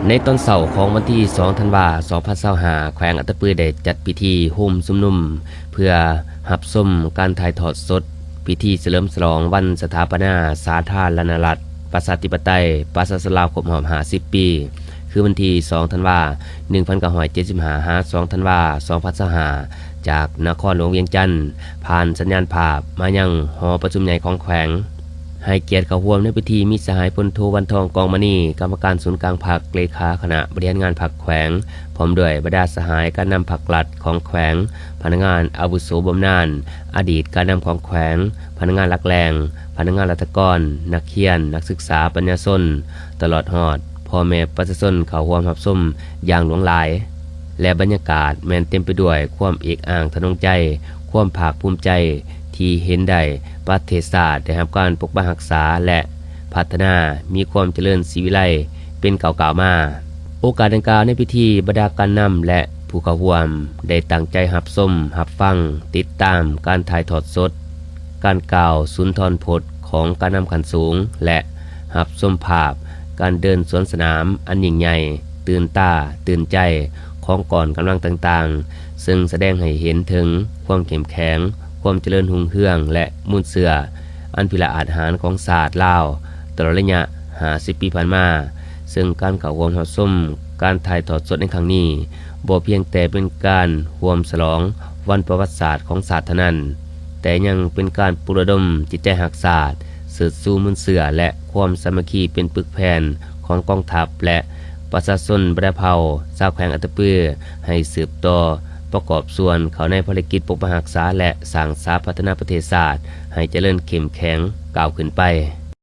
ໃນຕອນເຊົ້າຂອງວັນທີສອງທັນວາ ສອງພັນຊາວຫ້າ ແຂວງອັດຕະປືໄດ້ຈັດພິທີໂຮມຊຸມນຸມ ເພື່ອຮັບຊົມການຖ່າຍທອດສົດພິທີສະເຫຼີມສະຫຼອງວັນສະຖາປະນາສາທາລະນະລັດ ປະຊາທິປະໄຕ ປະຊາຊົນລາວຄົບຮອບຫ້າສິບປີ ຄືວັນທີສອງທັນວາ ໜຶ່ງພັນເກົ້າຮ້ອຍເຈັດສິບຫ້າ ຫາ ສອງທັນວາ ສອງພັນຊາວຫ້າ ຈາກນະຄອນຫຼວງວຽງຈັນ ຜ່ານສັນຍານພາບມາຍັງຫໍປະຊຸມໃຫຍ່ຂອງແຂວງ. ໃຫ້ກຽດເຂົ້າຮ່ວມໃນພິທີມີສະຫາຍ ພົນໂທ ວັນທອງ ກອງມະນີ ກຳມະການສູນກາງພັກ, ເລຂາຄະນະບໍລິຫານງານພັກແຂວງ, ພ້ອມດ້ວຍບັນດາສະຫາຍການນຳພັກລັດຂອງແຂວງ, ພະນັກງານອາວຸໂສບຳນານ, ອະດີດການນຳຂອງແຂວງ, ພະນັກງານຫຼັກແຫຼ່ງ, ພະນັກງານລັດຖະກອນ, ນັກຮຽນ, ນັກສຶກສາ, ປັນຍາຊົນ, ຕະຫຼອດຮອດພໍ່ແມ່ປະຊາຊົນເຂົ້າຮ່ວມຮັບຊົມຢ່າງຫຼວງຫຼາຍ ແລະ ບັນຍາກາດແມ່ນເຕັມໄປດ້ວຍຄວາມເອກອ້າງທະນົງໃຈ, ຄວາມພາກພູມໃຈທີ່ເຫັນໄດ້ປະເທດຊາດໄດ້ຮັບການປົກປັກຮັກສາ ແລະ ພັດທະນາມີຄວາມຈະເລີນສີວິໄລເປັນກ້າວໆມາ. ໂອກາດດັ່ງກ່າວໃນພິທີ ບັນດາການນຳ ແລະ ຜູ້ເຂົ້າຮ່ວມໄດ້ຕັ້ງໃຈຮັບຊົມ, ຮັບຟັງ, ຕິດຕາມການຖ່າຍທອດສົດ, ການກ່າວສຸນທອນພົດຂອງການນຳຂັ້ນສູງ ແລະ ຮັບຊົມພາບການເດີນສວນສະໜາມອັນຍິ່ງໃຫຍ່, ຕື່ນຕາຕື່ນໃຈຂອງກອງກຳລັງຕ່າງໆ, ເຊິ່ງສະແດງໃຫ້ເຫັນເຖິງຄວາມເຂັ້ມແຂງ, ຄວາມຈະເລີນຮຸ່ງເຮືອງ ແລະ ມູນເຊື້ອອັນພິລະອາດຫານຂອງຊາດລາວຕະຫຼອດໄລຍະຫ້າສິບປີຜ່ານມາ. ເຊິ່ງການເຂົ້າຮ່ວມຮັບຊົມການຖ່າຍທອດສົດໃນຄັ້ງນີ້ ບໍ່ພຽງແຕ່ເປັນການຮ່ວມສະຫຼອງວັນປະຫວັດສາດຂອງຊາດເທົ່ານັ້ນ, ແຕ່ຍັງເປັນການປຸກລະດົມຈິດໃຈຮັກຊາດ, ເຊີດຊູມູນເຊື້ອ ແລະ ຄວາມສາມັກຄີເປັນປຶກແຜ່ນຂອງກອງທັບ ແລະ ປະຊາຊົນບັນດາເຜົ່າຊາວແຂວງອັດຕະປື ໃຫ້ສືບຕໍ່ປະກອບສ່ວນເຂົ້າໃນພາລະກິດປົກປັກຮັກສາ ແລະ ສ້າງສາພັດທະນາປະເທດຊາດໃຫ້ຈະເລີນເຂັ້ມແຂງກ້າວຂຶ້ນໄປ.